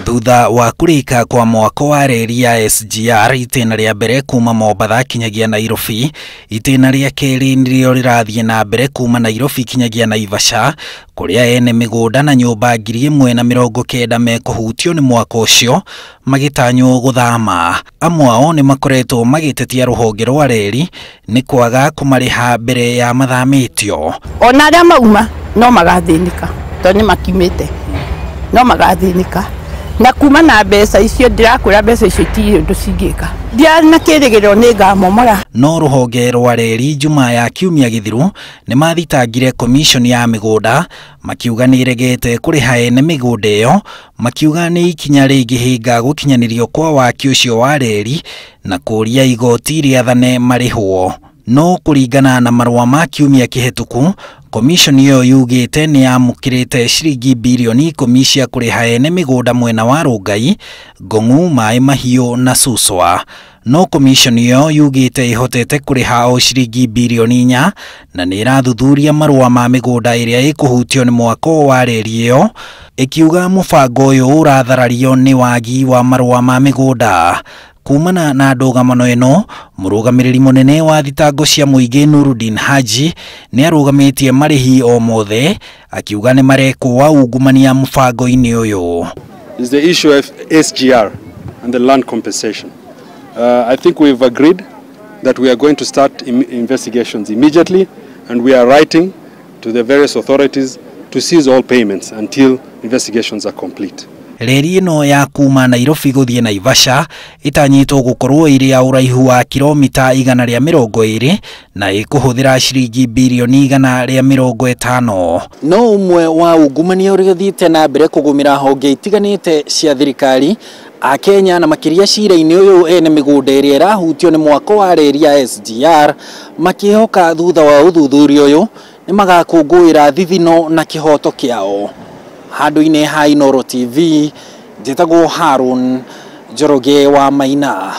Thutha wa kũrĩka kwa mwako wa reri ya SGR itĩna rĩa mbere kuma Mombatha kinyagia Nairobi, itĩna rĩa kerĩ nĩrĩo rĩrathiĩ na mbere kuma Nairobi kinyagia Naivasha, kũrĩa ene mĩgũnda na nyũmba 1090 mekũhutio nĩ mwako ũcio magĩtanywo gũthama. Amwe ao nĩ makoretwo magĩtetia rũhonge rwa reri nĩ kwaga kũmarĩha mbere ya mathamĩtio. Ona arĩa mauma no magathĩnĩka tondũ nĩ makiumĩte, no magathĩnĩka na kuma na mbeca icio ndĩrakwĩra mbeca icio itirĩ ũndũ cingĩka, ndiarĩ na kĩrĩgĩrĩro nĩ ngamomora. No rũhonge rwa reri Jumaa ya kiumia gĩthiru nĩ mathitangire commission ya mĩgũnda makiuga nĩ ĩregete kũrĩha ene mĩgũnda ĩyo, makiuga nĩ ikinya rĩngĩhĩnga gũkinyanĩrio kwa waki ũcio wa reri na kũria igoti rĩathane marĩhwo. No kũringana na marũa ma kiumia kĩhetũku, commission ĩyo yugĩte nĩ yamũkĩrĩte ciringi birioni 10 cia kũrĩha ene mĩgũnda mwena wa Rongai, Ngong'u, Maĩ Mahiũ na Suswa. No commission ĩyo yugĩte ĩhotete kũrĩha o ciringi birioni 4 na nĩ ĩrathuthuria marũa ma mĩgũnda ĩrĩa ĩkũhutio nĩ mwako wa reri ĩyo, ĩkiuga mũbango ũyũ ũratharario nĩ wagi wa marũa ma mĩgũnda. Kumana na ndũgamano ĩno, mũrũgamĩrĩri mũnene wa thitango cia mũingĩ Nurudin Haji nĩ arũgamĩtie marĩhi o mothe, akiuga nĩ marekwo wa ungumania mũbango-inĩ ũyũ. Is the issue of SGR and the land compensation. I think we've agreed that we are going to start investigations immediately, and we are writing to the various authorities to cease all payments until investigations are complete. Reri ĩno ya kuma Nairobi gũthiĩ Naivasha ĩtanyĩtwo gũkorwo ĩrĩ ya ũraihu wa kilomita 120 na ĩkũhũthĩra ciringi birioni 150. No ũmwe wa ungumania ũrĩa ũthiĩte na mbere kũgũmĩra honge itiganĩte cia thirikari a Kenya na makĩria cira-inĩ ũyũ ene mĩgũnda ĩrĩa ĩrahutio nĩ mwako wa reri ya SGR makĩhoka thutha wa ũthuthuria ũyũ nĩ magakũngũĩra thithino na kĩhoto kĩao. Handũ-inĩ ha Inooro TV, njĩtagwo Harun Njoroge wa Maina.